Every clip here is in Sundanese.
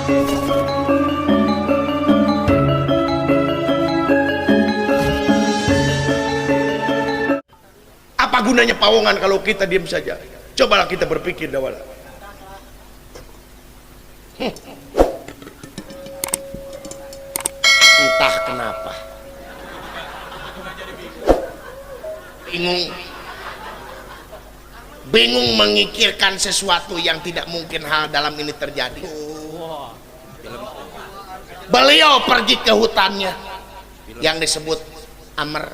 Apa gunanya pawongan kalau kita diam saja? Cobalah kita berpikir dawala. Entah kenapa bingung, bingung memikirkan sesuatu yang tidak mungkin hal dalam ini terjadi. Beliau pergi ke hutannya yang disebut Amer.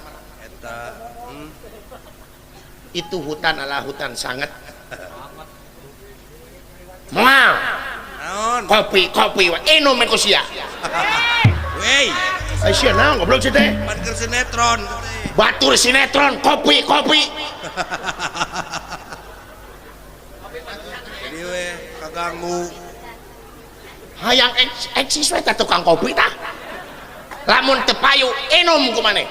Itu hutan adalah hutan sangat moal. Kopi kopi inum ku sia. Wey. Ai sia naon goblok sia teh? Pan keur sinetron. Batur sinetron kopi kopi. Jadi we kaganggu. Hayang eksis we tah tukang kopi tah. Lamun teu payu inum ku maneh.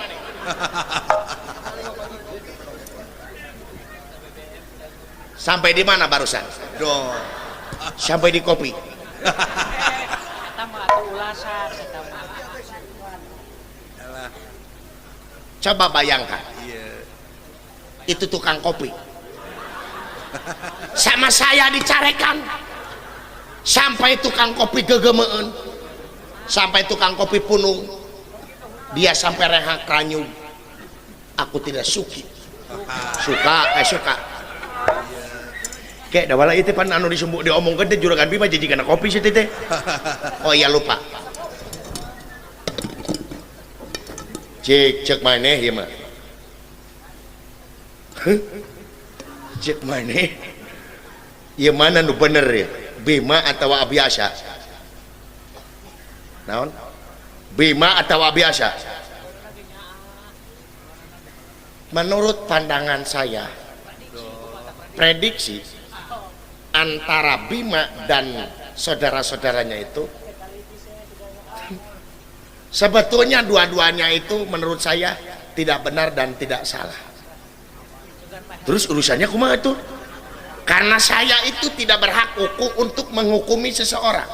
Sampai di mana barusan? Doh. Sampai di kopi. Coba bayangkan. Itu tukang kopi. Sama saya dicarekan. Sampai tukang kopi gegemeun. Sampai tukang kopi punung. Dia sampai rehak ranyug. Aku tidak suki. Suka, suka. Kayak dawala itu pan anu disumbu diomongkeun teh juragan Bima jadi kana kopi sih teh. Oh iya lupa. Cek cek maneh ieu mah. Cek maneh. Ieu mana nu bener ya? Bima atawa biasa? Naon? Bima atawa biasa? Menurut pandangan saya, prediksi antara Bima dan saudara-saudaranya itu sebetulnya dua-duanya itu menurut saya tidak benar dan tidak salah. Terus urusannya kumaha tuh? Karena saya itu tidak berhak hukum untuk menghukumi seseorang.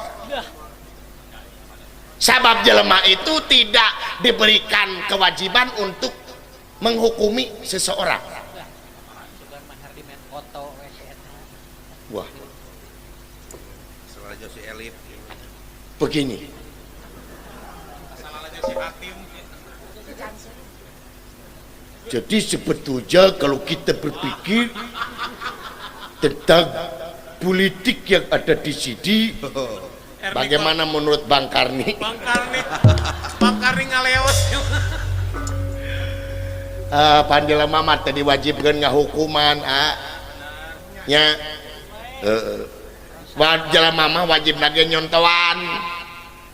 Sebab jelema itu tidak diberikan kewajiban untuk menghukumi seseorang. Wah, begini. Jadi sebetulnya kalau kita berpikir tentang politik yang ada di sini, bagaimana menurut Bang Karni? Bang Karni, Bang Karni ngaleos. Panjela Mamat tadi wajibkan ngahukuman, nya. Jelema mah wajib nage nyontoan,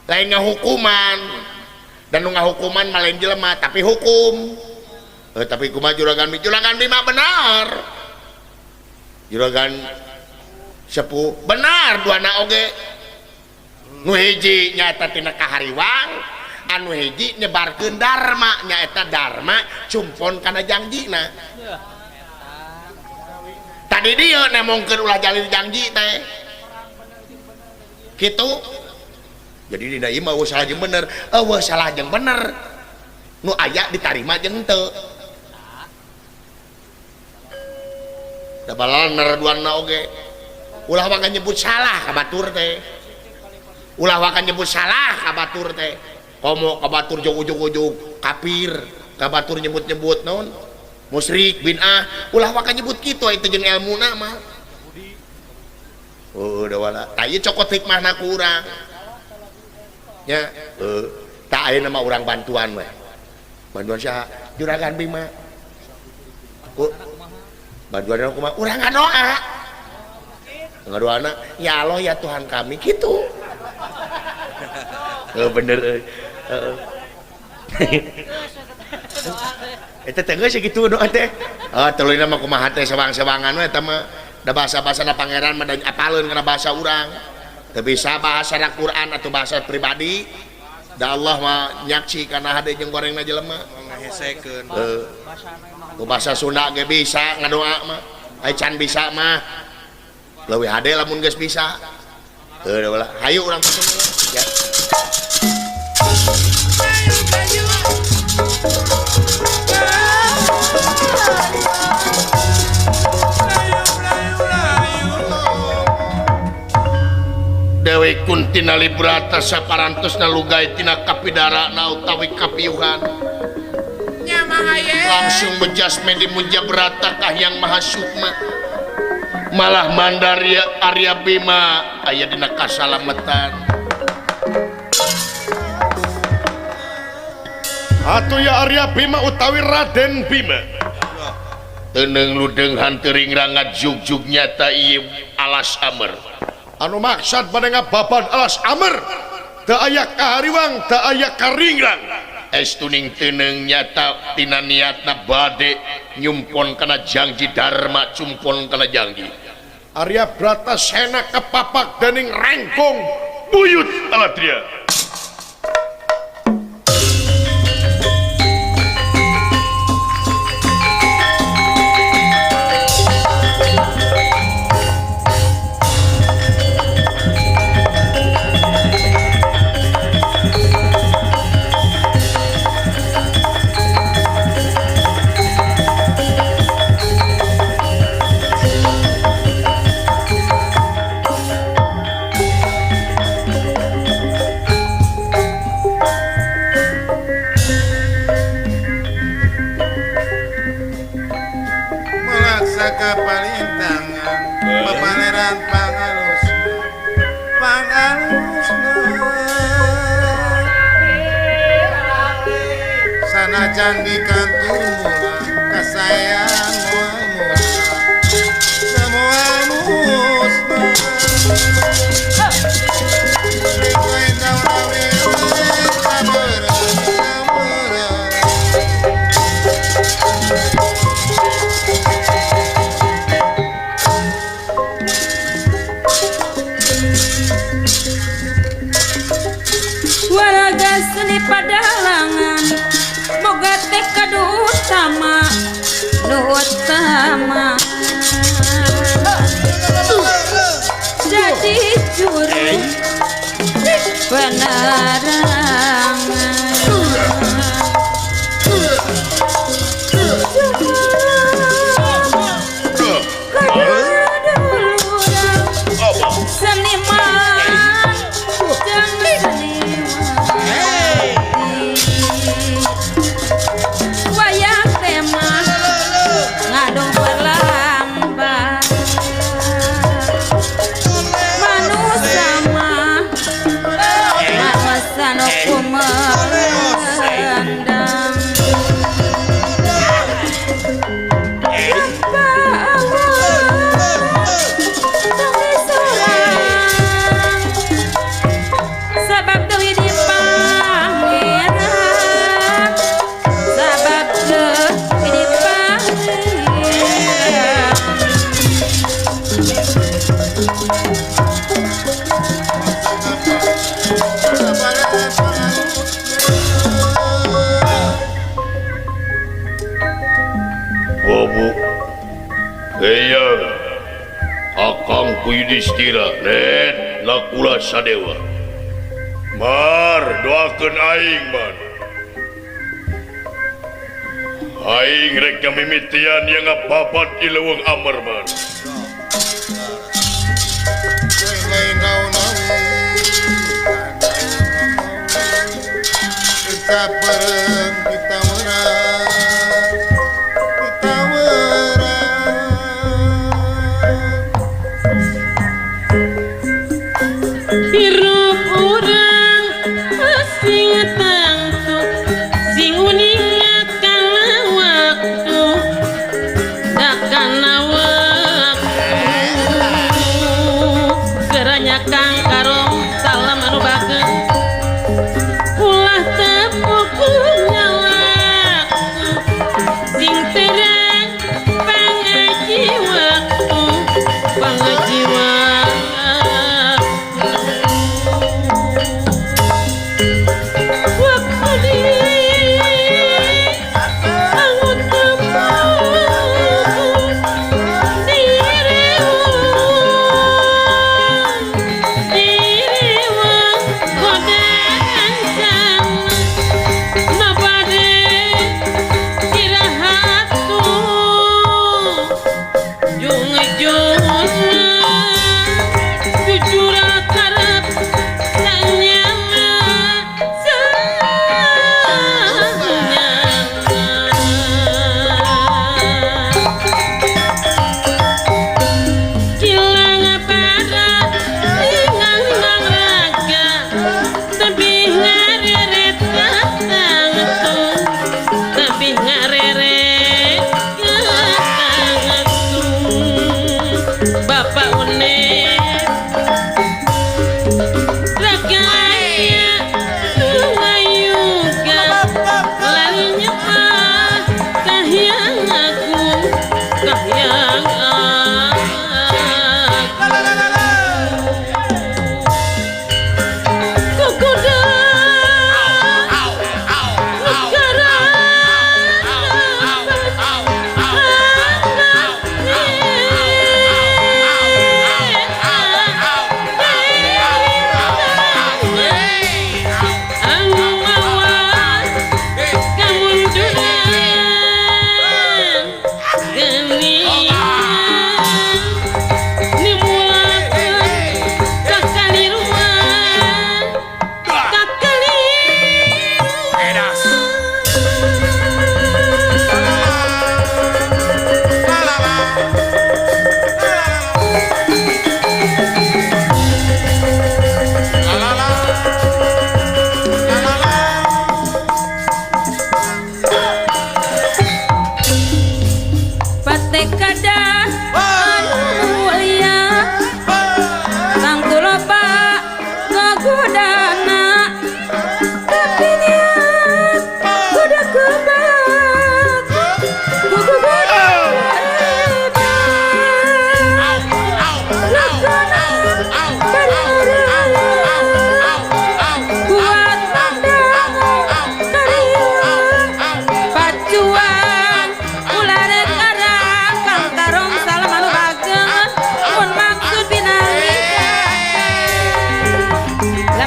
lain ngahukuman. Dan nu ngahukuman mah lain jelema, tapi hukum. Tapi kumaha juragan juragan Bima benar. Juragan sepuh benar duana oge. Nu hiji nyaeta tina kahariwang, anu hiji nyebarkeun dharma, nyaeta dharma cumpon kana jangjina. Tadi dia nemongkeun ulah jalil janji teh. Kitu. Jadi dina ieu mah eueuh salah jeung bener, eueuh salah jeung bener. Nu aya ditarima jeung henteu. Da balaner duana oge. Ulah waka nyebut salah ka batur teh. Ulah waka nyebut salah ka batur teh. Komo ka batur jeung ujug-ujug kafir, ka batur nyebut-nyebut naon? Musyrik bin'ah, ulah waka nyebut kitu itu jeung elmuna mah. Oh, udah wala. Tah ieu cokot hikmahna ku urang. Nya, heuh. Tah ayeuna mah urang bantuan we. Bantuan saha? Juragan Bima. Ku bantuan kumaha? Urang ngadoa. Ngadoana, ya Allah ya Tuhan kami kitu. Heuh bener euy. Heeh. Eta teh geus kitu doa teh. Ah tuluy mah kumaha teh sewang-sewangan we eta mah. Da bahasa-bahasana pangeran mah da apaleun kana bahasa urang. Teu bisa bahasa Quran atau bahasa pribadi. Da Allah mah nyaksi kana hade jeung gorengna jelema. Ngahesekeun. Heuh. Ku bahasa Sunda ge bisa ngadoa mah. Ai can bisa mah. Leuwih hade lamun geus bisa. Heuh lah hayu urang ya. Dewi Kunti Nalibrata saparantosna lugai tina kapidarana utawi kapiuhan. Langsung bejas medi Mujabrata Kahiyang Maha Sukma. Malah Mandarya Arya Bima aya dina kasalametan. Atuh ya Arya Bima utawi Raden Bima. Teuneng ludeng hanteuring rangat jugjug nyata ieu alas amer. Anu maksad bade ngababan alas amer teu aya kahariwang teu aya karingrang. Estuning teuneng nyata tina niatna bade nyumpon kana janji dharma cumpon kana janji. Arya Bratasena kepapak dening rengkong buyut Aladria. Kapalintangan papaleran pangalus pangalusna sanajan di kantung mula kasayang moal musna samoal musna Waraga seni padalangan boga tekad utama nu utama jadi juru penerangan seniman jeung seniwati wayang tema ngadong berlambang manusia mah manusia nu kumendang sabab deui di pangeran sabab deui di pangeran Bobo Eyang Akangku Yudhistira Net Nakula Sadewa Mar doakeun aing man. Aing rek mimitian yang ngababat di leuweung amer man. Kita pereng kita werang kita werang hirup urang sing tangtu sing uninga kana waktu da kana waktu geranya kang karom salam anu bageun ulah tepuku nyalak sing terang pangaji waktu pangaji waktu waktu di angut tepuku direung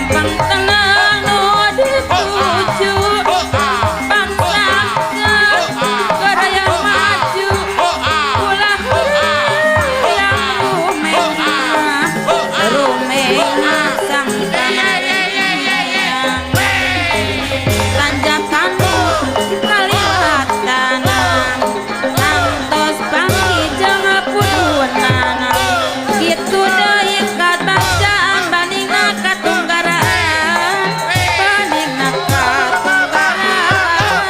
Pangtenang nu dituju bangsa baraya maju ulah yang rumengah rumengah sang tanah tanjakan kaliwatan ngantos panggih jeung pudunana kitu deui kabacaan bandingna katunggaran bandingna katunggaran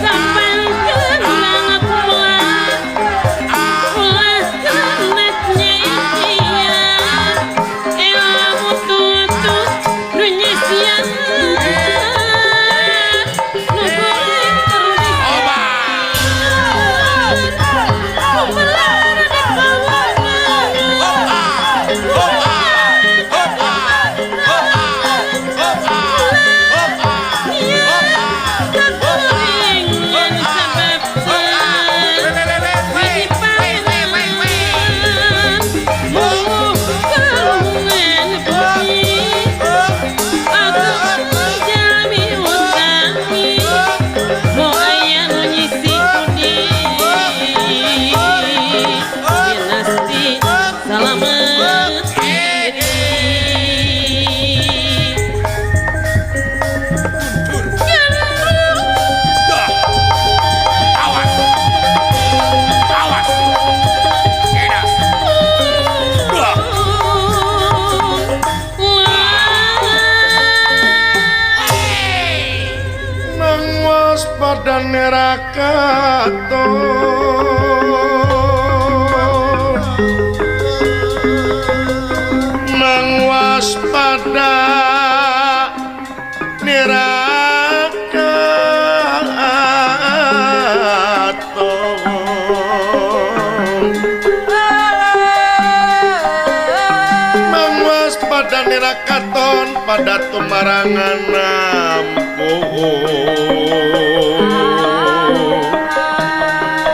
sampai kenang kula ulah kena nyisia ilmu tutup nu nyisia nu goreng terus Salamat diri. Awas. Awas. Enak. Wah. Nangwas pada neraka Nangwas pada neraka Nangwas pada nerakaton pada tumarangan nampu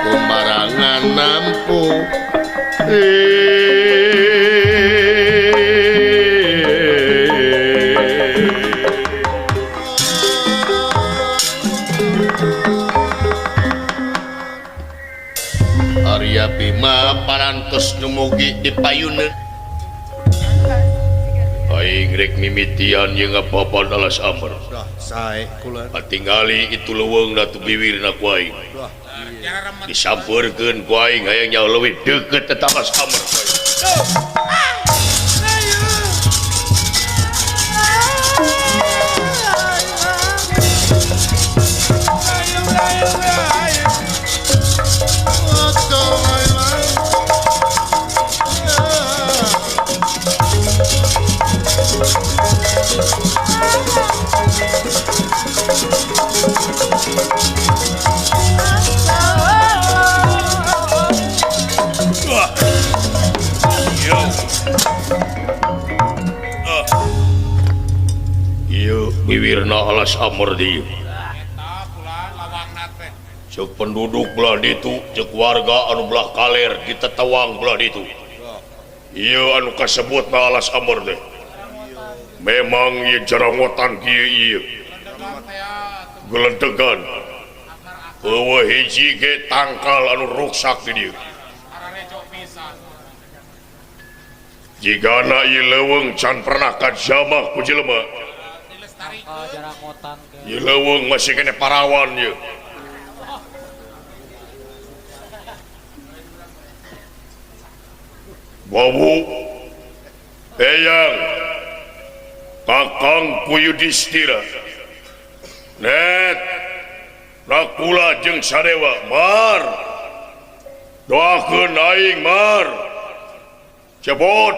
Tumarangan nampu. Arya Bima parantos dumugi di payuneun. Aing rek mimitian jeung ngapapan alas amr. Dah sae kula. Patingali itu leuweung da tu biwirna ku aing. Dah. Disampeurkeun ku aing hayang nyaho leuwih deukeut eta alas amr ku aing. Ieu biwirna alas amr dieu. Ceuk penduduk belah ditu, ceuk warga anu belah kaler ditetewang belah ditu. Ieu anu kasebutna alas amr teh. Memang ieu jarangotan kieu ieu. Gelentegan. Eueuh hiji ge tangkal anu ruksak di dieu. Jigana ieu leuweung can pernah kajamah ku jelema. Ieu leuweung masih kene parawan ieu. Babu Eyang Kakang ku Yudhistira Net Nakula jeung Sadewa Mar doakeun aing Mar Cepot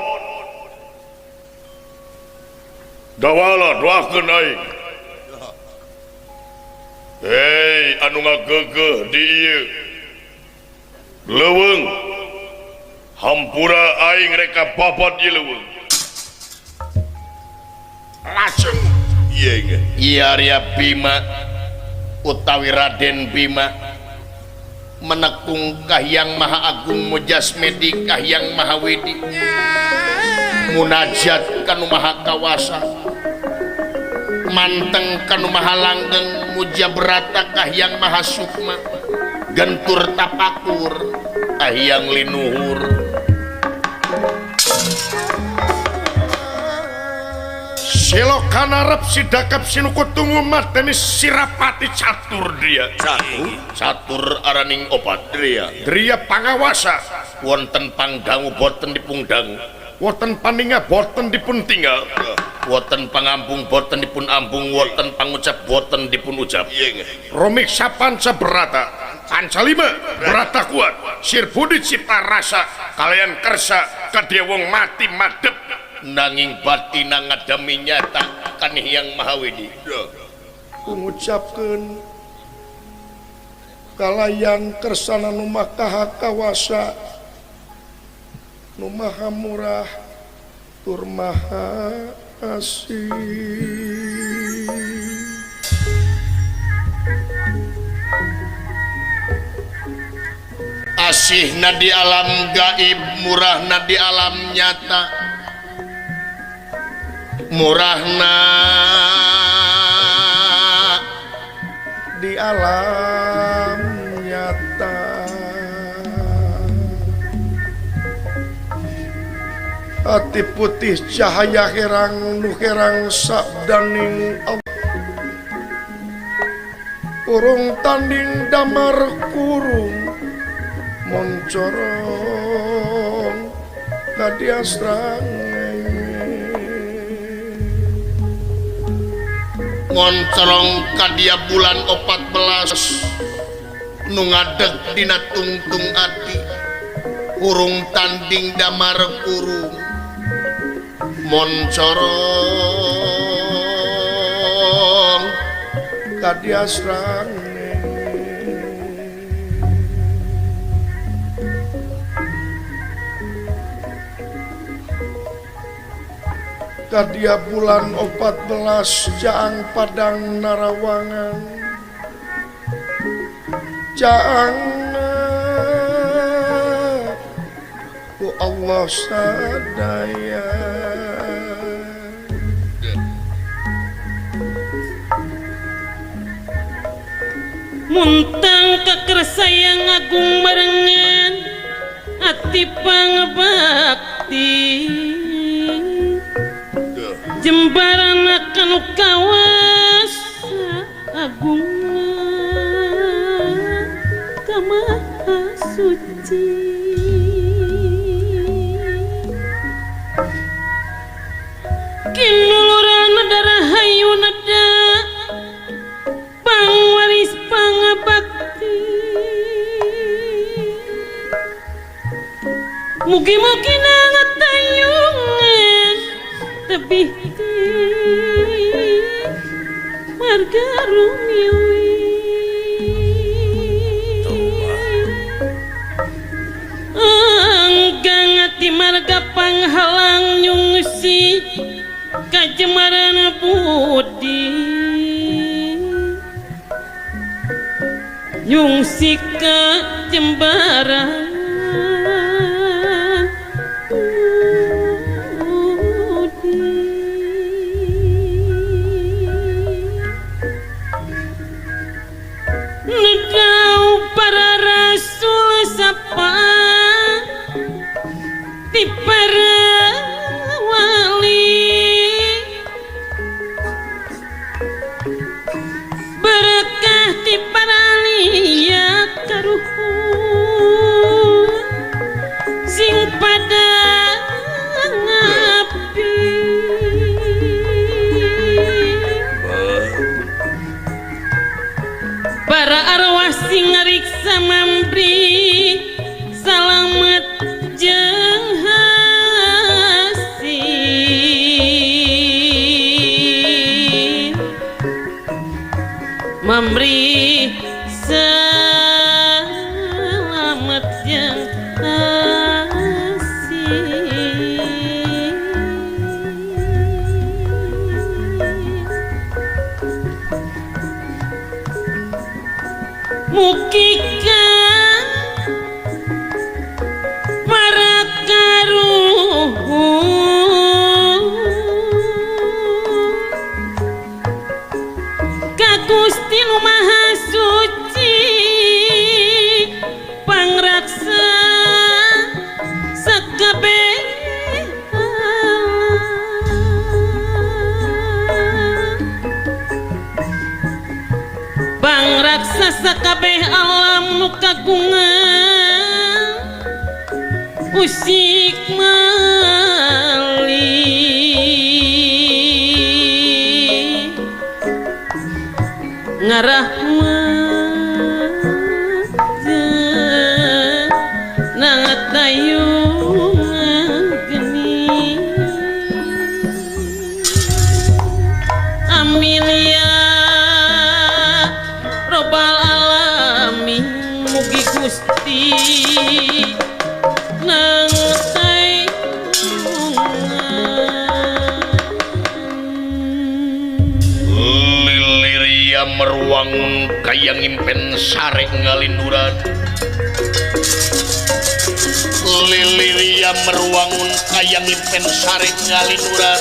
Dawala doakeun aing. Hei anu ngageugeuh di ieu leuweung hampura aing rek babad ieu leuweung. Lajeng ieu ieu Arya Bima utawi Raden Bima menekung Kahiyang Maha Agung Mujasmedi Kahiyang Maha Widi munajat kanu maha kawasa manteng kanu maha langgeng muja brata kahyang maha sukma gentur tapakur kahyang linuhur. Selo kanarep sidakap sinukutungu mateni sirapati catur dia. Catur araning opat dria. Dria pangawasa wonten pangdangu boten dipungdangu, wonten paninga boten dipun tinggal, wonten pangambung boten dipun ambung, wonten pangucap boten dipun ucap. Romiksa panca berata, panca lima berata kuat, sir budi cipta rasa, kalian kersa kadya wong mati madep. Nanging batina ngadami nyata kan Hyang Mahawidi. Ngucapkeun kalayan kersana nu maha kawasa nu maha murah tur maha asih. Asihna di alam gaib, murahna di alam nyata. Murahna di alam nyata. Hati putih cahaya herang nu herang sabdaning Allah. Kurung tanding damar kurung moncorong kadiastrang. Ngoncorong kadia bulan 14 nu ngadeg dina tungtung ati kurung tanding damar kurung moncorong kadia srang. Kadia bulan 14 jaang padang narawangan jaang ku Allah sadaya. Muntang kakersayang agung barengan ati pangbakti jembaran akan kawasa agung kamaha suci. Kinuluran darahayu nada pangwaris pangabakti mugi-mugi nangatayungan tebih marga rumiwi. Enggang ati marga panghalang nyungsi kajemaran budi nyungsi kajembaran di para wali berkah di para liya karuhun sing pada ngabdi para arwah sing ngariksa mambri salamet jeung hasil memberi selamat yang hasil. Mukika para karuhun Sakabeh alam nu kagungan usik mali ngarah tayungan geni amin ya robbal alamin mugi Gusti nang tayungan. Liliria meruangun kaya ngimpen sare ngalinduran. Liliria meruangun kaya ngimpen sare ngalinduran.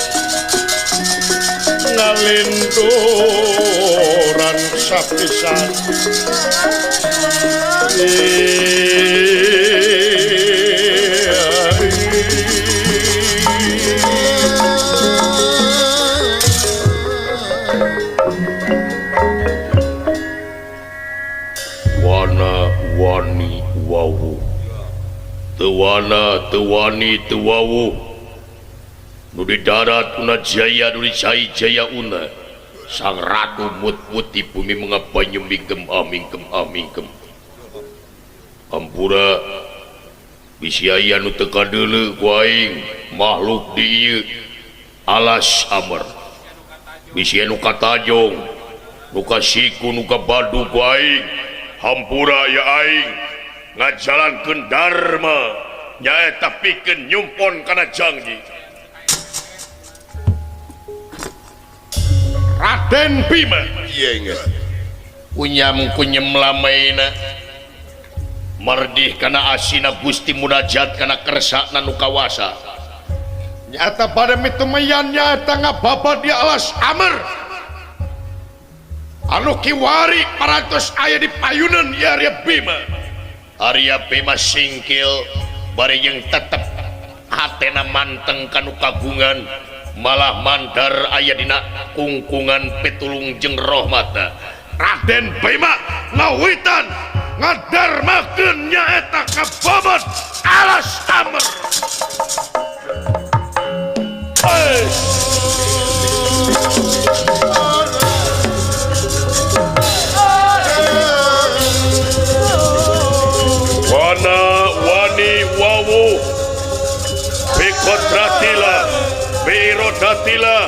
Ngalinduran sapisan. Wana wani wawu tewana tewani tewawu nu di darat una jaya nu di cai jaya una sang ratu mut-mut di bumi mengabanyu mingkem amingkem amingkem ampura bisi aya nu teu kadeuleu ku aing makhluk di ieu alas amer bisi anu katajong nu kasiku nu kabadu ku aing hampura ya aing ngajalankeun dharma nyaeta pikeun nyumpon kana janji. Raden Bima ieu geus kunyam kunyem lamaina merdih kana asina Gusti munajat kana kersana nu kawasa nyata pada mitumeyan nyata ngababad di alas amer anu kiwari parantos aya di payunan ya Arya Bima. Arya Bima singkil bari jeung tetep hatena manteng kanu kagungan malah mandar aya dina kungkungan pitulung jeung rahmatna. Raden Bima ngawitan ngadarmakeun nyaeta kababad alas amer. Wana wani wawu bikodratillah biirodatillah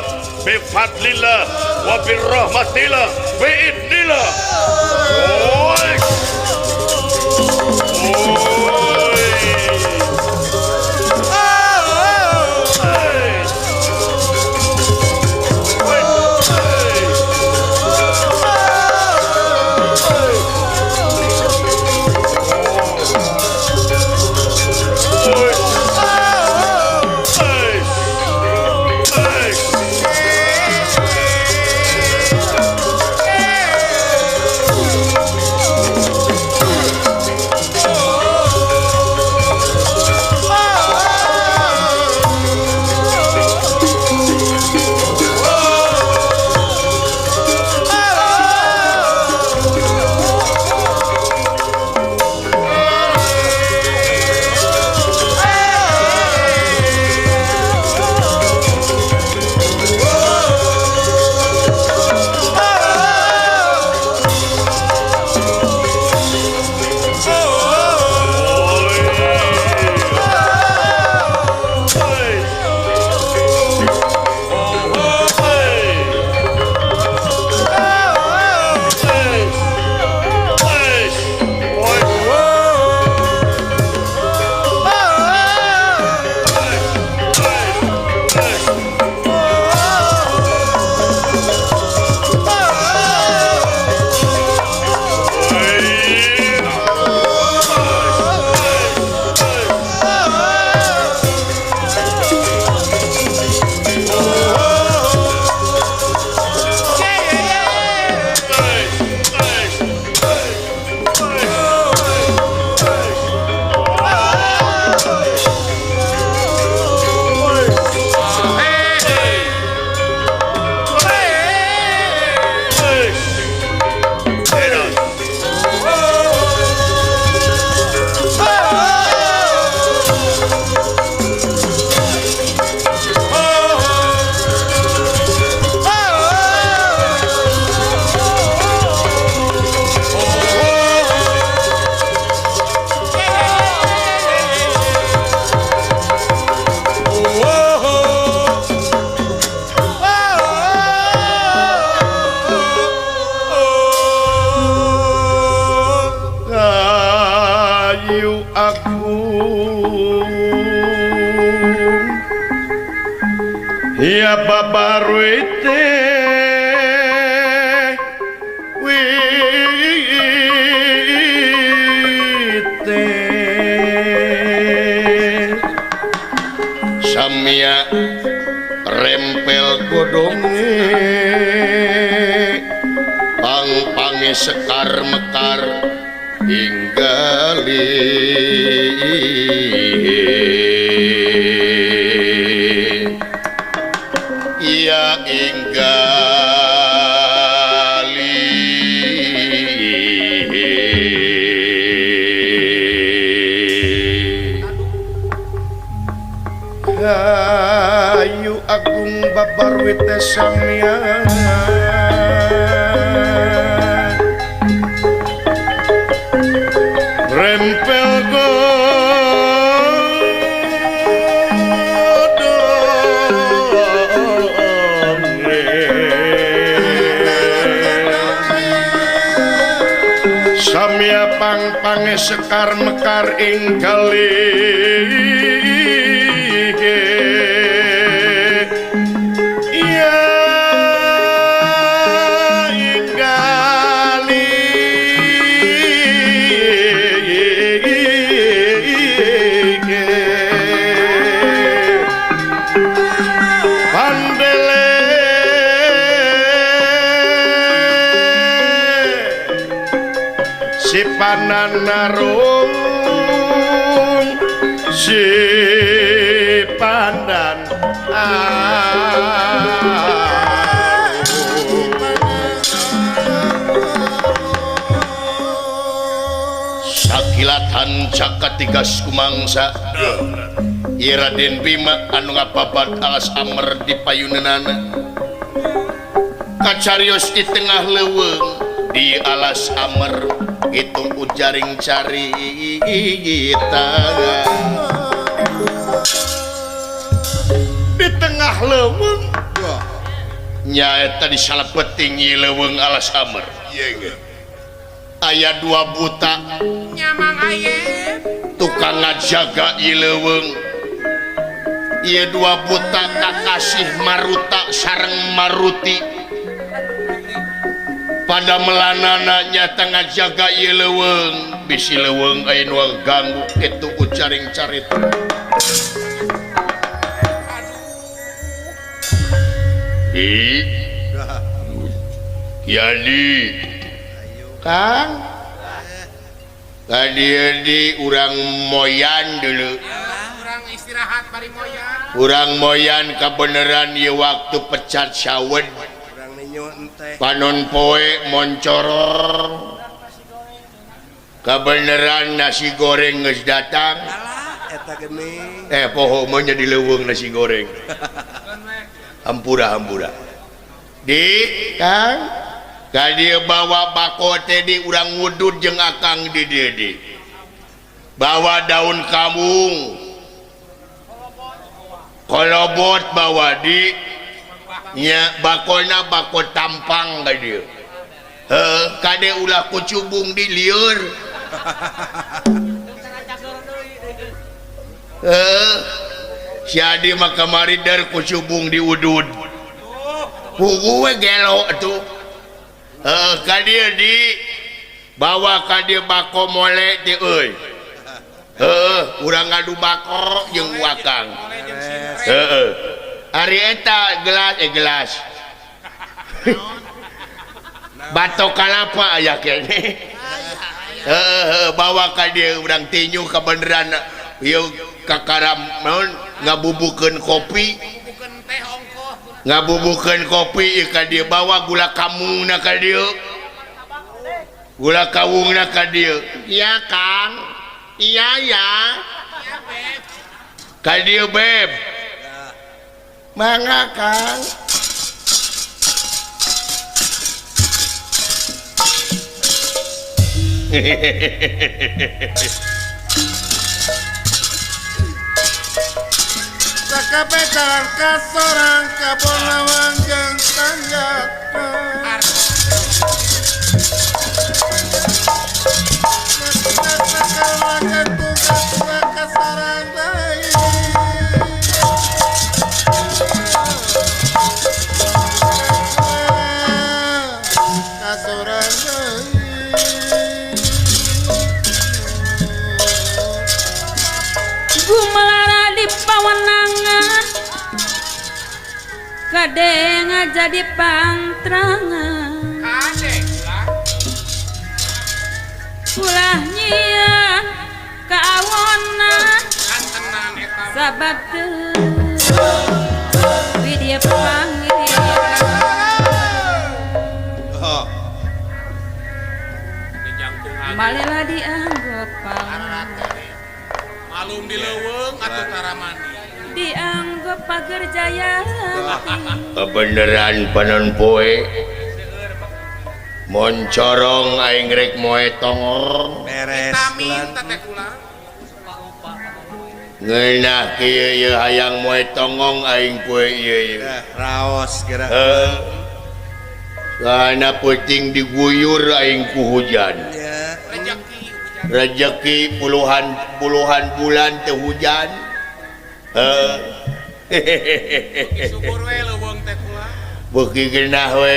bifadlillah wa birrahmatillah biidnillah. Oi. Oi. Ya babaruit wite samia rempel godonge pang-pange sekar mekar inggali ia inggali Ayu agung babarwit samia rempel samia pang-pange sekar mekar ing galih iya ing galih pandele si pananarung si pandan sakilatan cakatigas kumangsa ieu Raden Bima anu ngababat alas amer di payuneunana kacarios di tengah leuweung di alas amer itu ujaring carita di tengah leuweung nyaeta di salebeting ieu leuweung alas amer aya dua buta nyamang ayep tukang ngajaga ieu leuweung ieu dua buta kakasih maruta sareng maruti pada melanana nyata ngajaga ieu leuweung bisi leuweung aya nu ganggu kitu ujaring carita i Yadi Kang tadi di urang moyan dulu urang istirahat bari moyan urang moyan kebeneran ieu waktu pecat sawed panon poe moncoror kebeneran nasi goreng geus datang poho mah nya di leuweung nasi goreng hampura hampura di Kang ka dieu bawa bako teh di urang ngudud jeung akang di dieu di bawa daun kambung kolobot bawa di nya bakona bako tampang ka dieu heuh kade ulah kucubung di lieur heuh si Adi mah kamari der kucubung di udud pugu we gelo atuh heuh ka dieu di bawa ka dieu bako mole teh euy heuh urang ngadu bako jeung wakang heuh ari eta gelas gelas batok kalapa aya keneh heuh bawa ka dieu urang tinju kabeneran ieu kakaram naon ngabubukeun kopi ngabubukeun kopi ieu ka dieu bawa gula kamungna ka dieu gula kawungna ka dieu iya Kang iya ya ka dieu beb mangga Kang Sakabe jalan kasorang kabon lawang jeung tanjakan Kade ngajadi pangtrangan Kade ulah ulah nyieun kaawonan kantenan eta sabab teu widya panggil Oh. Malela dianggap pang malum di leuweung atuh tara mandi dianggap pager jayanti kebeneran panon poe moncorong aing rek moe tongor beres vitamin teh kula ngeunah kieu ieu hayang moe tongong aing poe ieu ieu raos geura kana peuting diguyur aing ku hujan rejeki puluhan puluhan bulan teu hujan hehehe syukur we leuweung teh kula beuki geunah we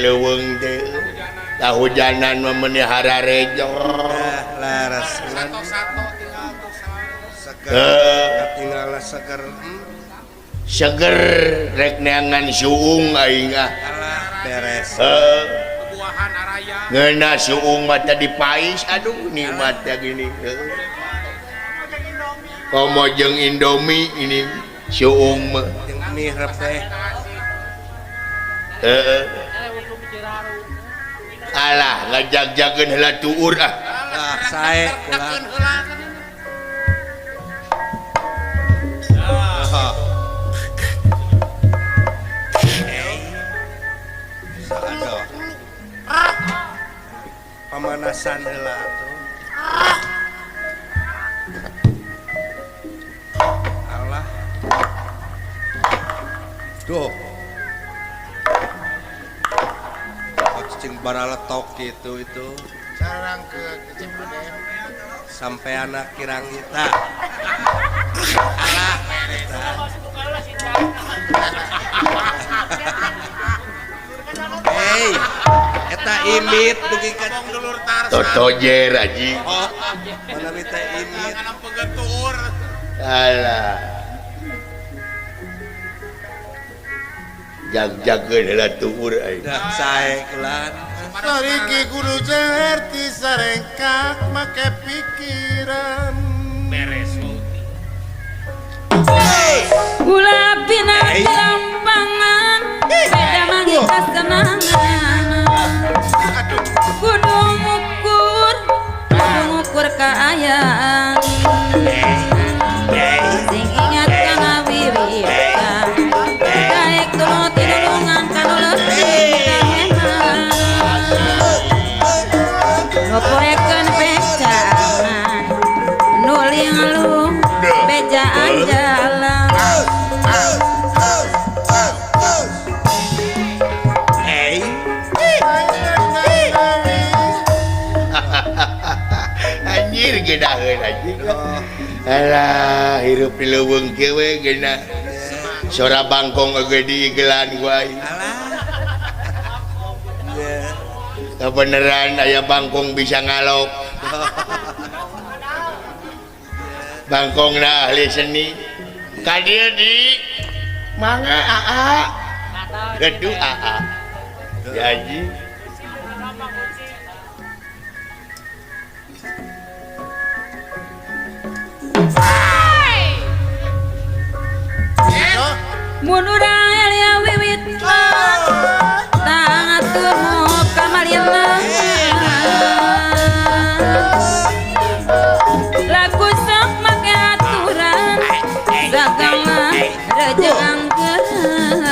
leuweung teh kahujanan mah meuni hararejo laras sato-sato tinggal tuh seger katinggal seger seger rek neangan suung aing ah alah beres buahan araya ngeunah suung mah tadi pais aduh nikmat teh gini komo jeung Indomie ini suung mah jeung mie repeh heeh alah ngajag-jageun heula tuur ah ah sae kula pamanasan heula atuh alah duh cing baraletok gitu itu sarang ke Cipadem sampai anak kirang kita alah eta hey eta imit dugi ka dulur Tarsan totojer aji oh mana teh imit pegentur alah jag-jageun heula tuur aing dah sae kulan sariki kudu jeherti sarengkak make pikiran beres wauti ulah bina lampangan beda mangi kasenangan kudu ngukur kaayaan sing ingat kana wiwitan daek tulung tinulungan kanu leutik kaheman nu poekeun bejaan nu linglung bejaan jalan anjir gedaheun anjing alah hirup di leuweung kieu we geuna sora bangkong oge diigelan ku aing alah kebeneran aya bangkong bisa ngalok bangkongna ahli seni ka dieu di mangga aa gaduh aa ya haji mun urang elia wiwit tang atuh kamalina lagu sok make aturan sagala rejangkeun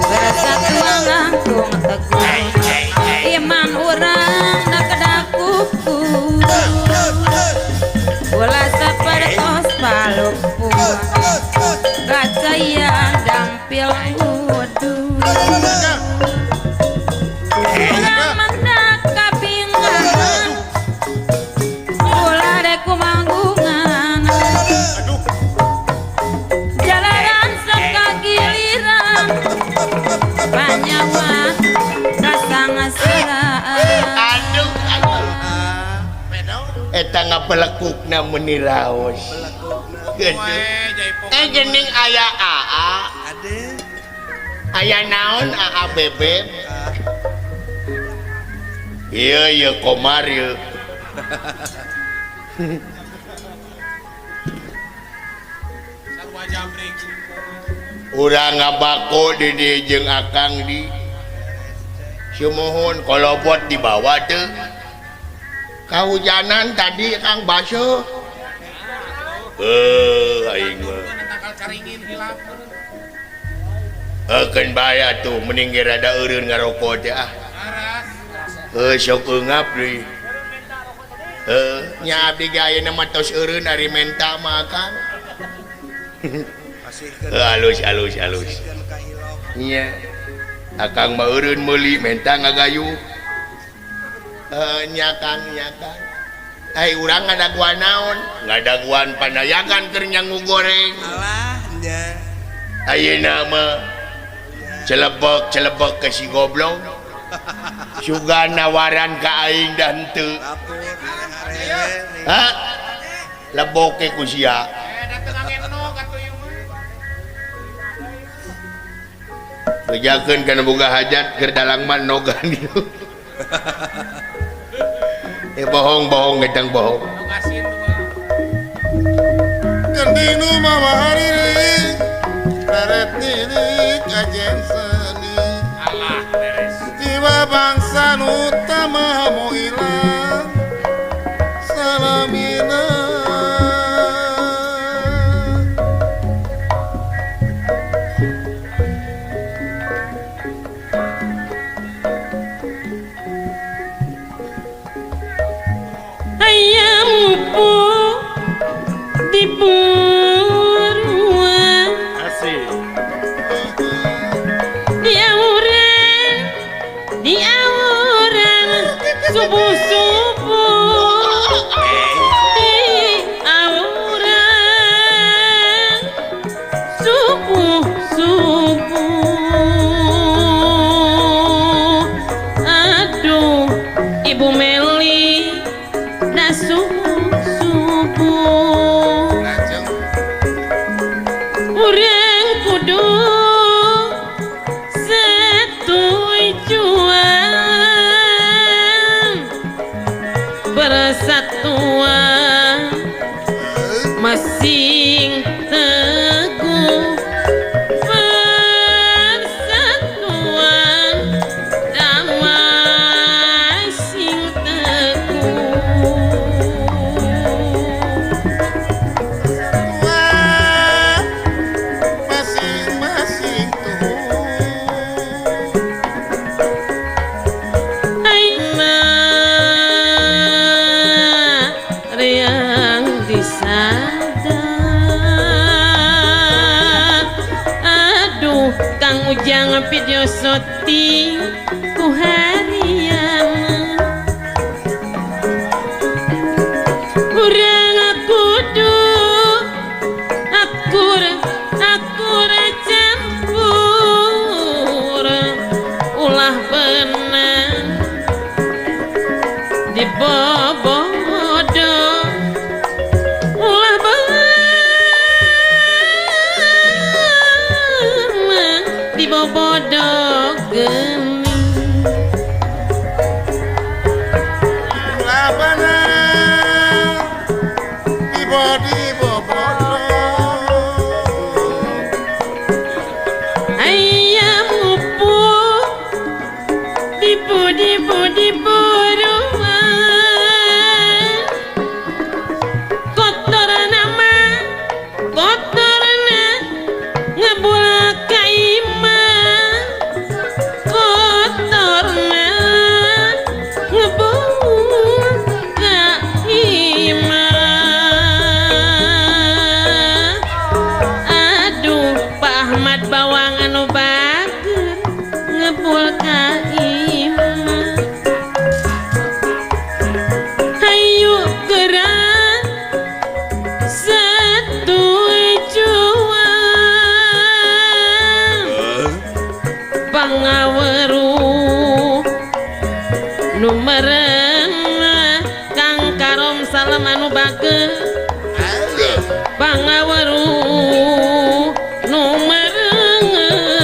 bersatu langkung teguh iman urang na kedakuku ulah sapertos palumpuh kacayaan gampil wudu ulah mendak kapingan ulah reku manggungan jalanan sok kagiliran panyawa kasangasaraan aduh aduh eta ngapelekukna meuni raos we jaipongan Gening aya AA. Ade. Aya naon AA Bebeb? Ieu ieu Komar ieu. Sarua jabrik. Urang ngabako di dieu jeung Akang di. Sumuhun kolobot dibawa teu. Kahujanan tadi Kang basuh. Aing mah. Keun bae atuh mending ge rada eureun ngaroko teh ah. Sok eungap deui. Nya abdi ge ayeuna mah tos eureun ari menta mah Kang. Halus halus halus. Nya. Akang mah eureun meuli menta ngagayuh. Nya Kang, nya Kang. Ai urang ngadaguan naon? Ngadaguan pandayakan keur nyangu goreng. Alah nya. Ayeuna mah celebek-celebek ke si goblok. Sugan nawaran ka aing da henteu. Hah? Leboke ku sia. Bejakeun kana boga hajat keur dalang mah nogan ieu. Bohong-bohong gedang bohong. Gending nu mawa hariring, reret nirik ajen seni. Alah beres. Jiwa bangsa nu tama mau ilang salamina. Di purwa asih di auran subuh subuh di auran subuh subuh. Aduh Ibu Meli dah subuh subuh. Urang kudu setujuan persatuan masing teguh persatuan damai sing teguh. Masing-masing tuh Aina riang disadar. Aduh Kang Ujang video syuting ku harian. Urang kudu akur akur campur ulah benang dibobodo ulah benang dibobodo geni. Ulah benang dibobodo. Ayam upuh dipu dipu dipuruan kotor nama kotorna ngebul ka imah kotorna ngebul ka imah. Aduh Pak Ahmad bawang anu bager ngebul ka imah. Hayu gerak setujuan pangaweru nu merenah Kang Karom salam anu bager pangaweru. Marengeuna.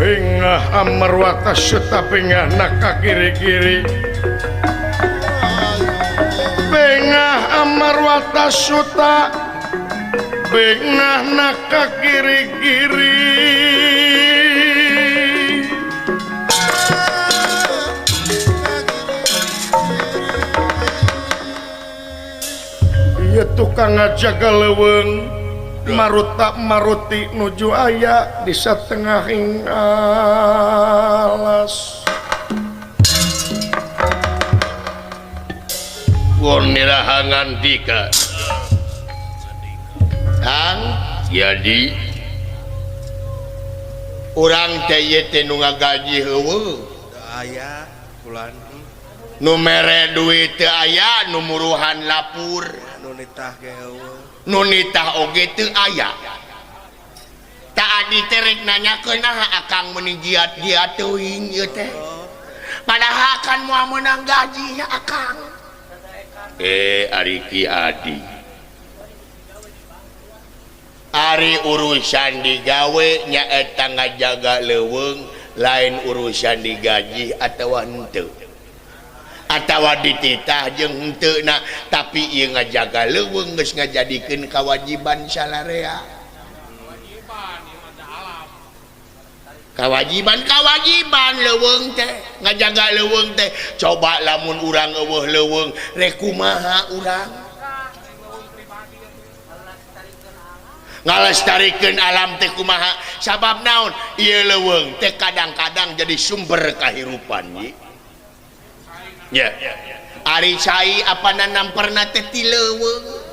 Bengah amarwata suta bengah naka kiri-kiri. Bengah amarwata suta bengah naka kiri-kiri. Ieu tukang ngajaga leuweung maruta maruti nuju aya di satengahing alas. Nirahangan dika Kang jadi urang teh ieu teh nu ngagaji heueuh aya bulan nu mere duit teu aya, nu muruhan lapur nu nitah ge heueuh, nu nitah oge teu aya. Tak adi teh rek nanyakeun naha akang meuni jiat-jiat teuing ieu teh, padahal kan moal meunang gaji nya akang. Ari Ki Adi, ari urusan digawe nyaeta ngajaga leuweung, lain urusan digaji atawa henteu atawa dititah jeung henteu na, tapi ieu ngajaga leuweung geus ngajadikeun kawajiban salarea. Kawajiban leuweung teh ngajaga leuweung teh. Coba lamun urang eueuh leuweung rek kumaha urang ngalestarikeun alam teh kumaha? Sabab naon ieu leuweung teh kadang-kadang jadi sumber kahirupan ye. Ya, ari cai apa nanam pernah teh ti leuweung.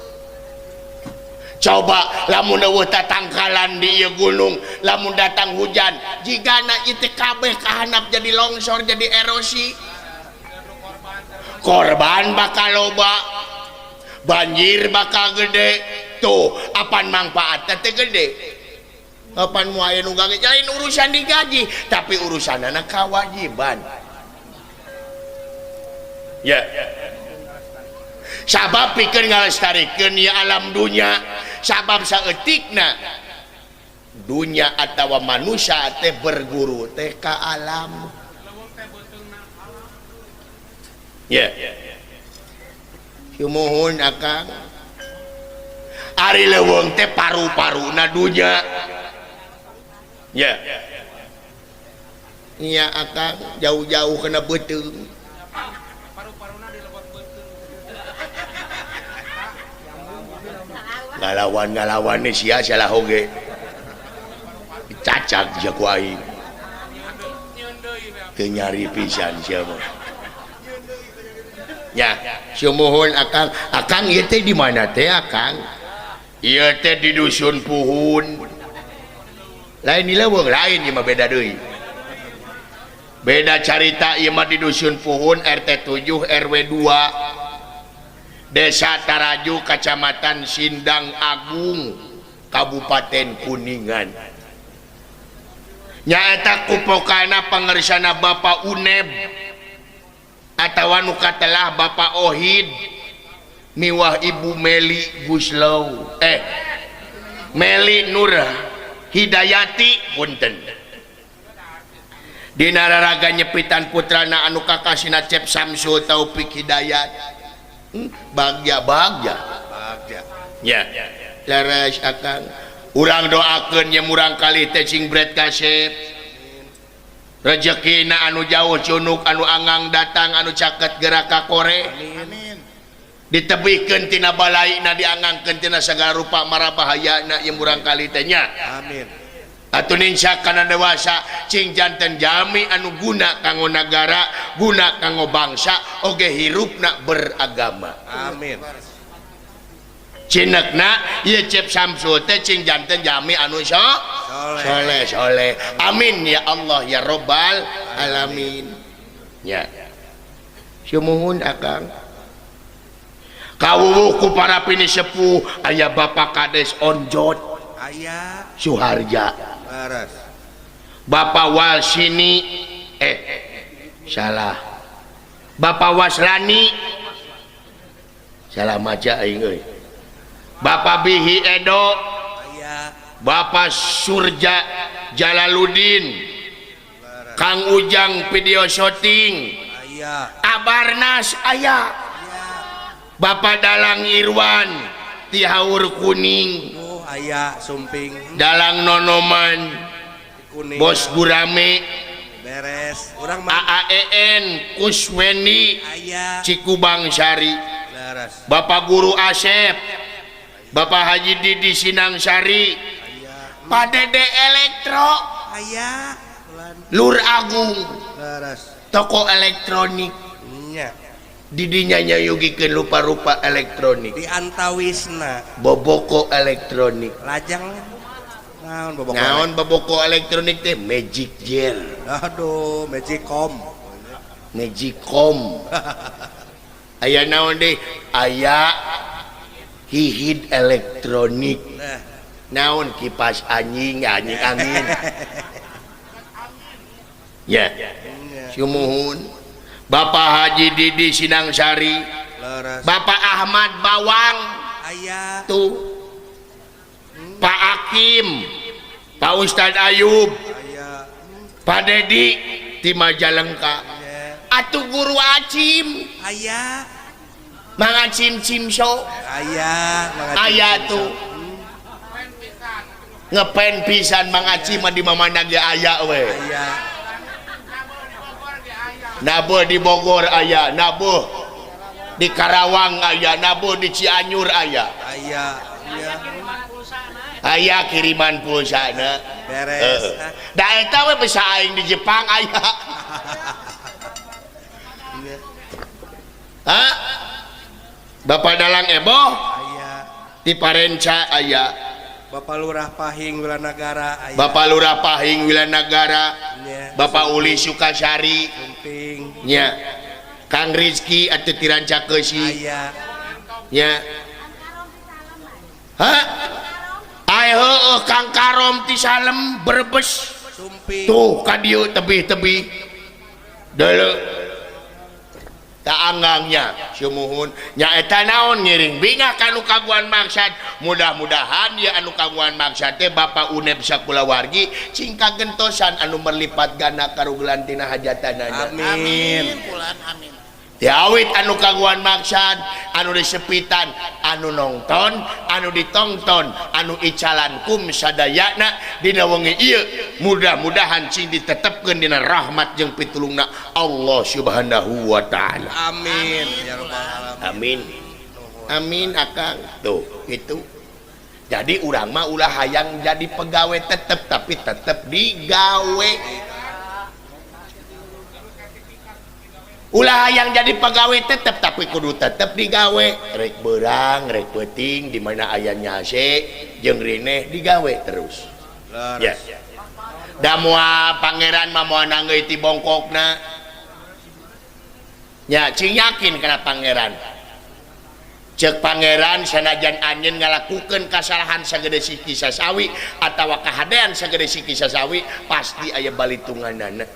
Coba lamun eueuh tatangkalan di ieu gunung, lamun datang hujan jigana ieu teh kabeh kahanap jadi longsor, jadi erosi, korban bakal loba, banjir bakal gede. Tuh apan manfaatna teh gede, apan moal aya nu gawe, lain urusan digaji tapi urusanana kawajiban. Ya, sabab pikeun ngalestarikeun ieu alam dunya, sabab saeutikna dunya atawa manusia teh berguru teh ka alam. Ya, sumuhun akang, ari leuweung teh paru-paruna dunya. Ya, nya akang jauh-jauh kena beuteung. Ngalawan-ngalawan nih sia salah oge dicacak sia ku aing teu nyari pisan sia mah. Ya, sumuhun akang. Akang ieu teh di mana teh akang? Ieu teh di dusun Puhun. Lain di leuweung, lain ieu mah beda deui. Beda carita ieu mah di dusun Puhun RT 7 RW 2 Desa Taraju, Kecamatan Sindang Agung, Kabupaten Kuningan. Nyaeta kupokana pangersana Bapak Uneb atawa nu katelah Bapak Ohid miwah Ibu Meli Guslow, Meli Nur Hidayati punten. Dina raraga nyepitan putrana anu kakasina Cep Samsul Taufik Hidayat. Bagja bagja bagja ya, leres akang. Urang doakeun ye murang kali teh sing bret kasep, rejekina anu jauh cunuk, anu angang datang, anu caket gerak ka kore. Amin. Ditebihkeun tina balaina, diangangkeun tina sagala rupa mara bahayana ye murang kali teh nya. Amin. Atuh ninsa kana dewasa cing janten jalmi anu guna kanggo nagara, guna kanggo bangsa, oge hirupna beragama. Amin. Cinekna ieu Cep Samsul teh cing janten jami anu soleh soleh. Amin ya Allah ya Robbal alamin. Ya. Sumuhun akang. Kawuwuh ku para pini sepuh aya Bapak Kades Onjot. Aya Suharja. Leres. Bapak Walsini salah. Bapak Waslani. Salah maca aing euy. Bapak Bihi Edo, aya Bapak Surja Jalaluddin, Kang Ujang video shooting, aya Abarnas aya, Bapak Dalang Irwan Tihaur Kuning, oh aya Sumping, Dalang Nonoman, Kuning, Bos Gurame, beres, urang mah AAEN Kuswendi, aya Cikubang Sari, leres, Bapak Guru Asep, Bapak Haji Didi Sinangsari, Pak Dede Elektro, aya Lur Agung, leres, toko elektronik, nya didinya nyayugikeun rupa-rupa elektronik, di antawisna boboko elektronik, lajang naon boboko, naon boboko elektronik teh magic gel, aduh magicom, magicom, aya naon deh, aya hihid elektronik, naon kipas anjing anjing angin, ya sumuhun Bapak Haji Didi Sinangsari, Bapak Ahmad Bawang, aya tuh Pak Hakim, Pak Ustad Ayub, Pak Dedi ti Majalengka, atuh Guru Acim, aya Mang Acim Cimso, aya aya tuh ngepen pisan Mang Acim mah di mamana ge aya we, nabuh di Bogor aya, nabuh di Karawang aya, nabuh di Cianjur aya, aya aya kiriman pulsana beres, da eta we bisa aing di Jepang aya, ha Bapak Dalang Eboh aya, di Parenca aya, Bapak Lurah Pahing Wilanagara aya, Bapak Lurah Pahing Wilanagara, Bapak Uli Sukasari, Sumping, nya Kang Rizky atuh Tiranca Keusi, aya, nya ha ai heueuh Kang Karom ti Salem Brebes, Sumping, tuh ka dieu tebih-tebih deuleu taanggangnya sumuhun nya eta naon ngiring bingah ka nu kaguan maksad, mudah-mudahan ya anu kaguan maksad teh Bapak Unep sakulawargi cing kagentosan anu merlipat ganda karugelan tina hajatanana, amin amin. Diawit anu kaguan maksad, anu disepitan, anu nongton, anu ditongton, anu icalan kum sadayana dina wengi ieu mudah-mudahan cing ditetepkeun dina rahmat jeung pitulungna Allah Subhanahu wa taala. Amin ya rabbal alamin. Amin. Amin akang. Tuh, itu. Jadi urang mah ulah hayang jadi pegawai tetep tapi tetep digawe. Ulah yang jadi pegawai tetep tapi kudu tetep digawe, rek berang rek peuting di mana aya nyase jeung rineh digawe terus. Ya. Da moal pangeran mah moal nanggeuy ti bongkokna. Nya cing yakin kana pangeran. Ceuk pangeran sanajan anjeun ngalakukeun kasalahan sagede siki sasawi atawa kahadean sagede siki sasawi pasti aya balitunganana.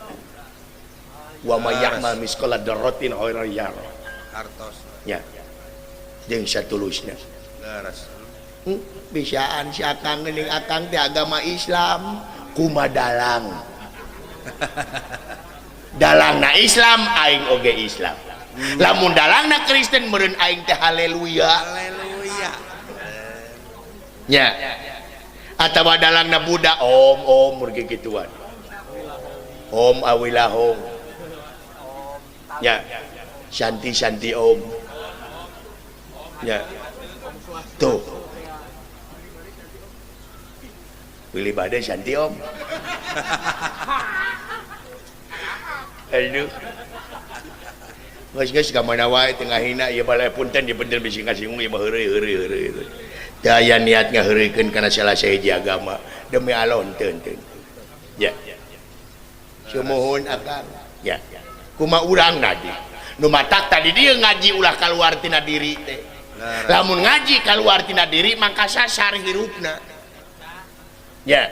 Wa may ya'mal misqala dzarratin khairan yarah. Hartos. Ya. Jeung satulusna. Leres. Bisaan si akang geuning akang teh agama Islam kumadalang. Dalangna Islam aing oge Islam. Lamun dalangna Kristen meureun aing teh haleluya. Haleluya. Nya. Atawa dalangna Buddha om om mur gituan. Om awilahong. Ya, Shanti Shanti Om. Ya, tuh. Willy Bade Shanti Om. Aduh. Geus geus ka mana wae teu ngahina ieu balai punten di bener bisi ngasinggung ieu mah heureuy heureuy heureuy. Teu aya niat ngaheureuykeun kana salah sahiji agama demi Allah henteu henteu. Ya. Sumuhun akang. Ya. Kumaha urang nadi? Nu matak tadi dieu ngaji ulah kaluar tina diri teh. Lamun ngaji kaluar tina diri mangka sasar hirupna. Ya.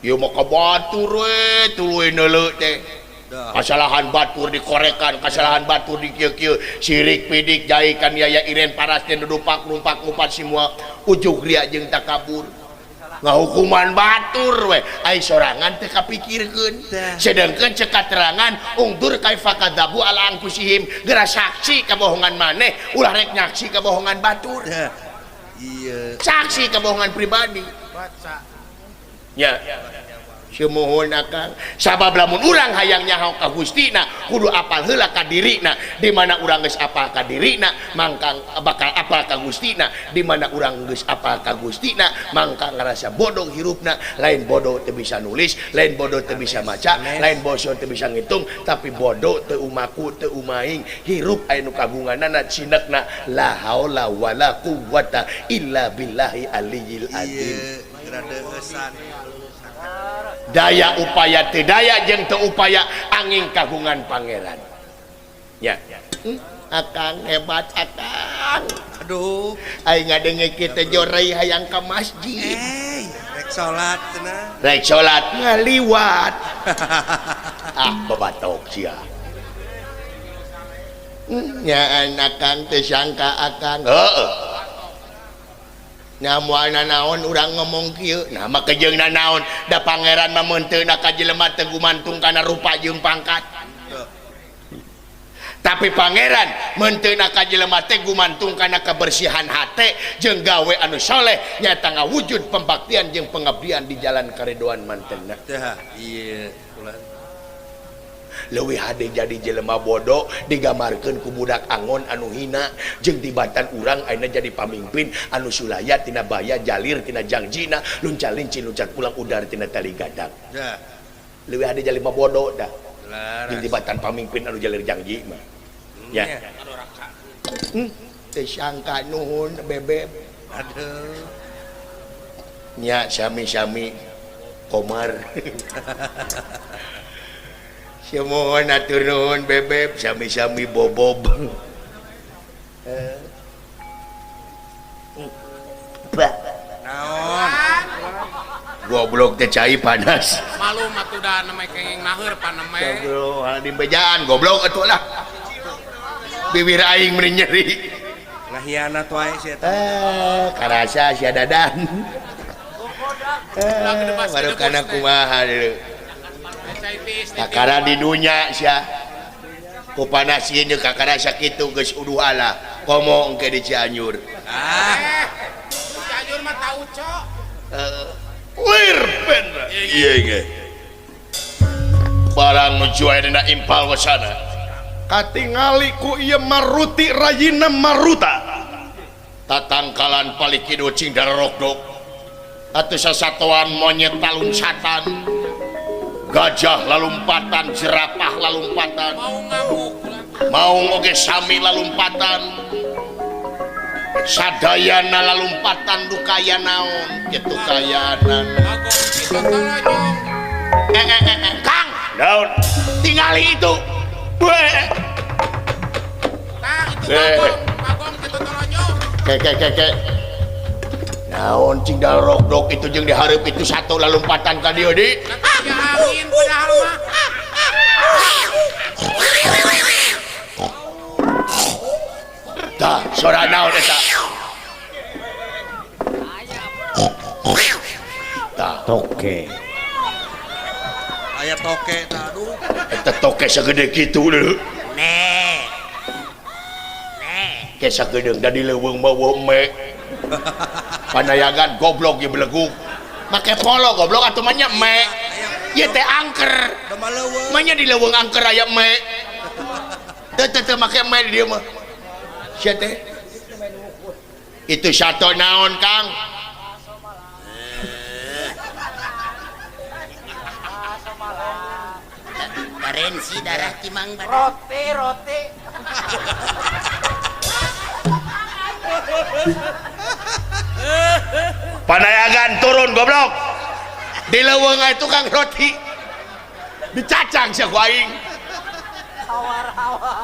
Ieu mah ka batur we tuluy neuleu teh. Kasalahan batur dikorekan, kasalahan batur di kieu-kieu, sirik pidik jaikan yaya iren paras teh dudupak rumpak ngupat semua ujug ria jeung takabur. Ngahukuman batur we, ai sorangan teu kapikirkeun. Sedengkeun cek katerangan ungdur kaifa kadzabu ala anfusihim, geura saksi kabohongan maneh, ulah rek nyaksi kabohongan batur. Iya. Saksi kabohongan pribadi. Baca. Ya. Sumuhun akang sabab lamun urang hayang nyaho ka Gustina kudu apal heula ka dirina, di mana urang geus apal ka dirina mangkang bakal apal ka Gustina, di mana urang geus apal ka Gustina mangka ngarasa bodoh hirupna, lain bodoh teu bisa nulis, lain bodoh teu bisa maca, lain bodoh teu bisa ngitung, tapi bodoh teu umaku teu umaing hirup aya nu kagunganana cinekna la haula wala quwwata illa billahi aliyil azim. Daya upaya teu daya jeung teu upaya angin kagungan pangeran. Ya. Akang hebat akang. Aduh, aing ngadenge kieu teh jorai hayang ka masjid. Rek salat cenah. Rek salat ngaliwat. Ah, babatok sia. Nyaan akang teh sangka akang. Heeh. Nyamuana naon urang ngomong kieu, nah make jeung nanaon da pangeran mah meunteuna ka jelema teu gumantung kana rupa jeung pangkat. Tapi pangeran meunteuna ka jelema teh gumantung kana kebersihan hate jeung gawe anu soleh nyata ngawujud pembaktian jeung pengabdian di jalan karedoan mantenna. Tah, ieu ulah. Leuwih hade jadi jelema bodoh digambarkeun ku budak angon anu hina jeung tibatan urang ayeuna jadi pamimpin anu sulaya tina baya jalir tina jangjina lunca linci luncat pulang udar tina tali gadang. Leuwih hade jelema bodoh dah jeung tibatan pamimpin anu jalir jangji mah. Ya. Teu sangka nuhun bebeb. Aduh. Nya sami-sami Komar. Sumuhun atur nuhun bebeb sami-sami bobob. Naon? Goblok teh cai panas. Malum atuh da neme kenging naheur paneme. Goblok hal dibejaan goblok atuh lah. Bibir aing meni nyeri. Ngahianat wae sia eta. Karasa sia dadan. Baru kana kumaha deui. Kakara di dunya sia. Ku panas ieu jeung kakara sakitu geus uduh ala. Komo engke di Cianjur. Ah. Cianjur mah tau cok. Wir bendra. Iya ge. Barang nuju aya dina impal wasana. Katingali ku ieu maruti rayina maruta. Tatangkalan palikido cing darorokdok. Atuh sasatoan monyet taluncatan. Gajah lalumpatan, jerapah lalumpatan. Maung oge sami lalumpatan. Sadayana lalumpatan dukaya naon kitu kayaanan. Kang, naon? Tingali itu. Kang, itu bagong, bagong kitu tolonyong. Ke. Naon cing dalrokdok itu jeung dihareup itu satu lalumpatan ka dieu di. Ya angin padahal mah. Tah, sora naon eta? Tah, toke. Aya toke tah aduh. Eta toke sagede kitu deui. Ne. Ne. Ke sagedeung da di leuweung mah eueuh me. Panayagan goblok ieu beleguk. Make polo goblok atuh mah nya me. Ieu teh angker. Mah nya di leuweung angker aya me. Teu teu make me di dieu mah. Sia teh. Itu sato naon, Kang? Karensi darah timang badan. Roti, roti. Panayagan turun goblok. Di leuweung aya tukang roti. Dicacang sia ku aing.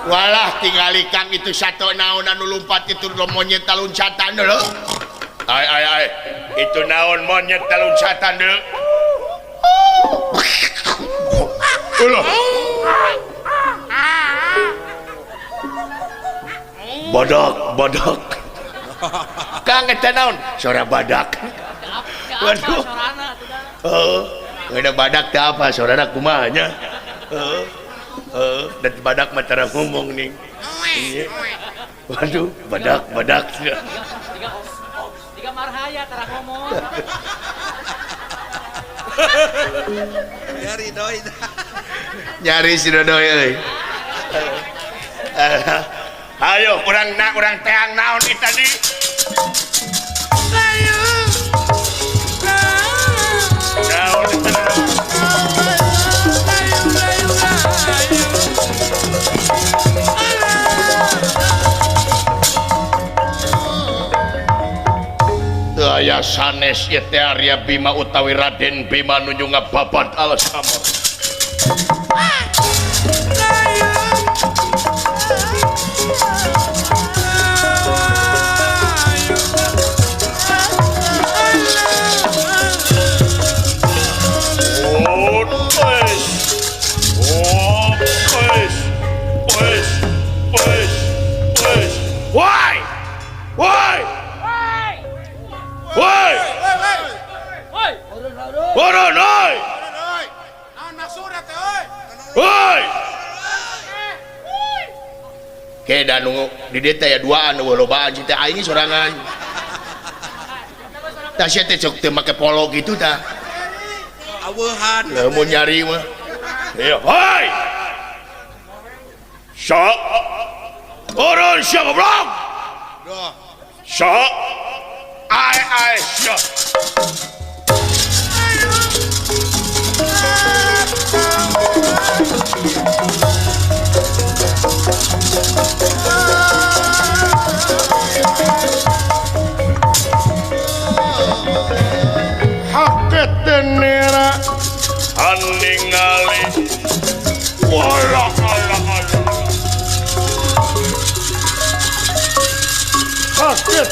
Walah tingali Kang itu sato naon anu lumpat itu monyet taluncatan deuleu. Ai ai ai itu naon monyet taluncatan deuleu. Ulah. Badak, badak. Kang eta naon? Sora badak. Waduh. Heeh. Ada badak teh apa? Sorana kumaha nya? Heeh. Heeh, dan badak mah tara ngomong nih. Waduh, badak, badak. Tiga marhaya tara ngomong. Nyari doi. Nyari si dodoi euy. Ayo urang na urang teang naon ieu tadi. Naon eta? Teu aya sanes ieu teh Arya Bima utawi Raden Bima nuju ngababat Alasamar. Woi! Woi! Woi! Woi! Turun oi! Naon maksudna teh euy? Woi! Ke da nu di dieu teh aya duaan eueuh lobaan si teh aing sorangan. Tah sia teh sok teu make polo kitu tah. Aweuhan. Lamun nyari mah. Ieu, hoi! Sok. Turun sia goblok. Duh. Sok. Ai ai sia. Haket nera aningali wala ala ala haket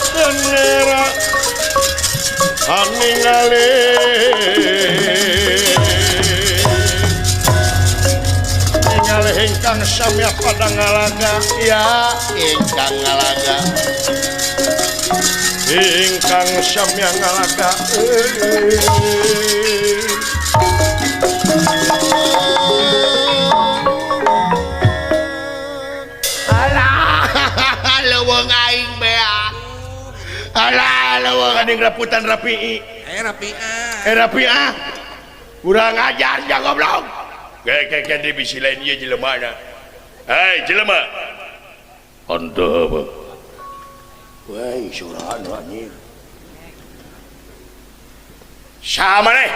nera aningali ningali ingkang samya pada ngalaga ya ingkang ngalaga ingkang samya ngalaga alah leuweung aing bea alah leuweung aning raputan rapi rapi ah rapi ah kurang ajar ja goblok ge di bisi lain ieu jelema na hei jelema henteu apa. Woi, surana anjing. Saha maneh?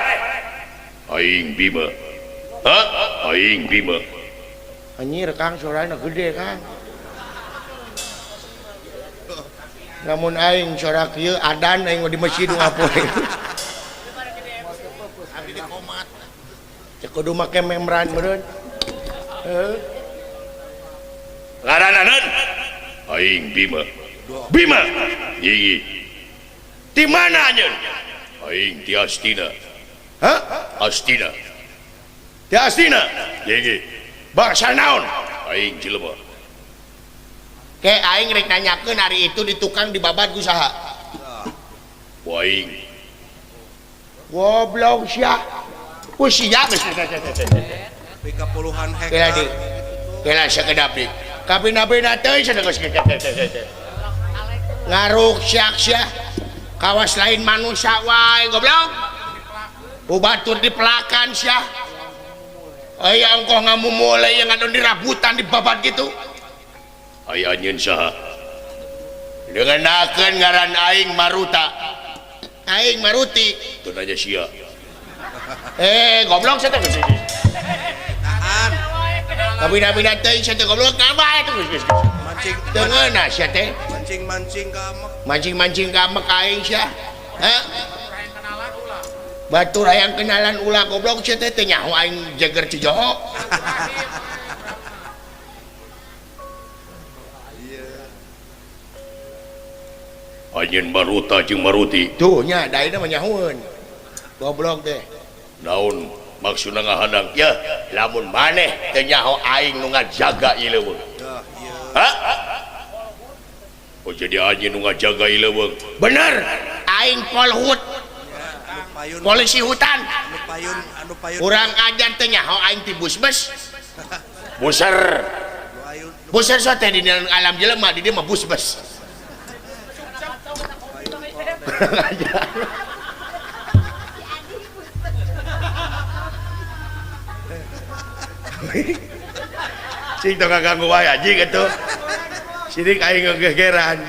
Aing Bima. Hah? Aing Bima. Anjir Kang, sorana gede Kang. Namun aing sora kieu adan aing di masjid ngapoe. Abdi di komat. Cek kudu make membran meureun. Heuh. Ngaranna naon? Aing Bima. Bima. Yigi. Di mana anjeun? Aing di Astina. Hah? Astina. Di Astina? Yigi. Bangsa naon? Aing jelema. Ke aing rek nanyakeun hari itu di tukang dibabat ku saha? Ku aing. Goblok sia. Ku sia geus. Pika puluhan hektar. Kela di. Kela sakedap di. Kapina-pina teuing cenah geus. Ngaruk siak sia. Kawas lain manusia wae goblok. Ubatur dipelakan sia. Aya engkoh ngamumule yang anu dirabutan dibabat gitu. Aya anjeun saha? Dengenakeun ngaran aing Maruta. Aing Maruti. Teu nanya sia. Goblok sia teh. Tahan. Kabina-bina teuing sia teh goblok ngaba eta geus. Mancing Teu ngeunah sia teh. Mancing-mancing ka amek. Mancing-mancing ka amek aing sia. Hah? Batur hayang kenalan ulah goblok sia teh teu nyaho aing jeger Cijoho. Anjeun Maruta jeung Maruti. Tuh nya da ayeuna mah nyahoeun. Goblok teh. Naon maksudna ngahadang? Yeuh, lamun maneh teu nyaho aing nu ngajaga ieu leuweung. Hah? Oh jadi anjeun nu ngajaga ieu leuweung. Bener, aing polhut. Polisi hutan. Anu payun. Urang ajar teh nyaho aing ti busbes. Buser. Buser so teh di alam jelema di dieu mah busbes. Cing tong ngaganggu wae anjing atuh. Sirik aing ngegegeran.